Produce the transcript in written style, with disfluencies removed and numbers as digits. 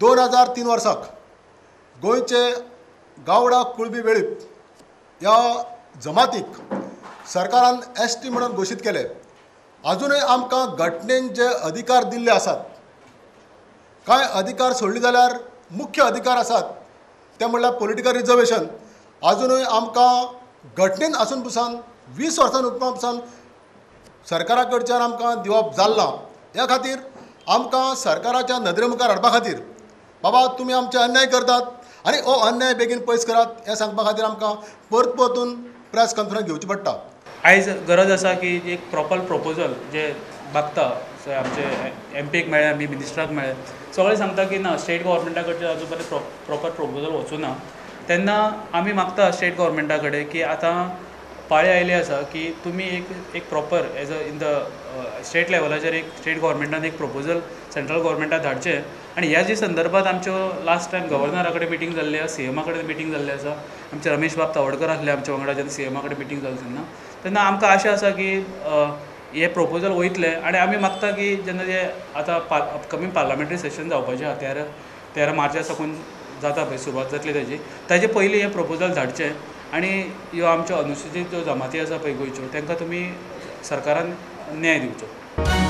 2003 वर्साक गोंयचे गावडा कुळबी वेळीप ह्या जमातीक सरकारान एस टी म्हणून घोशीत केले. आजुनूय आमकां घटनेन जे अधिकार दिल्ले आसात, कांय अधिकार सोडले जाल्यार मुख्य अधिकार आसात ते म्हणल्यार पॉलिटिकल रिजर्वेशन आजुनूय आमकां घटनेन आसून पसून 20 वर्सां उपरांत पसून सरकारा कडच्यान आमकां दिवप जालें ना. ह्या खातीर आमकां सरकाराच्या नदरे मुखार हाडपा खातीर बाबा तुमी आमचे अन्याय करतात आनी हो अन्याय बेगीन पयस करात हें सांगपा खातीर आमकां परत परतून प्रेस कॉन्फरन्स घेवची पडटा. आयज गरज आसा की एक प्रॉपर प्रपोजल जे मागता आमचे एम पीक मेळ्ळे, आमी मिनिस्टराक मेळ्ळे, सगळे सांगता की ना स्टेट गव्हर्मेंटा कडच्यान अजून पर्यंत प्रॉपर प्रपोजल वचूं ना. तेन्ना आमी मागता स्टेट गव्हर्मेंटा कडेन की आतां पाळी आयली आसा की तुमी एक proper as a in the state लेवलाचेर एक स्टेट गव्हर्मेंटान एक प्रपोजल सेंट्रल गव्हर्मेंटाक धाडचें. आनी ह्या जे संदर्भात आमच्यो लास्ट टायम गव्हर्नरा कडेन मिटींग जाल्ली आसा, सी एमा कडेन मिटींग जाल्ली आसा, आमचे रमेश बाब तावडकर आसले आमच्या वांगडा जेन्ना सी एमा कडेन मिटींग जाली तेन्ना, तेन्ना आमकां आशा आसा की हे प्रपोजल वयतले. आनी आमी मागता की जेन्ना जे आतां अपकमींग पार्लमेंटरी सेशन जावपाचें आसा 13 मार्चा साकून जाता पळय सुरवात जातली ताजी, ताजे पयलीं हें प्रपोजल धाडचें आनी ह्यो आमच्यो अनुसूचीत ज्यो जमाती आसा पळय गोंयच्यो तांकां तुमी सरकारान न्याय दिवचो.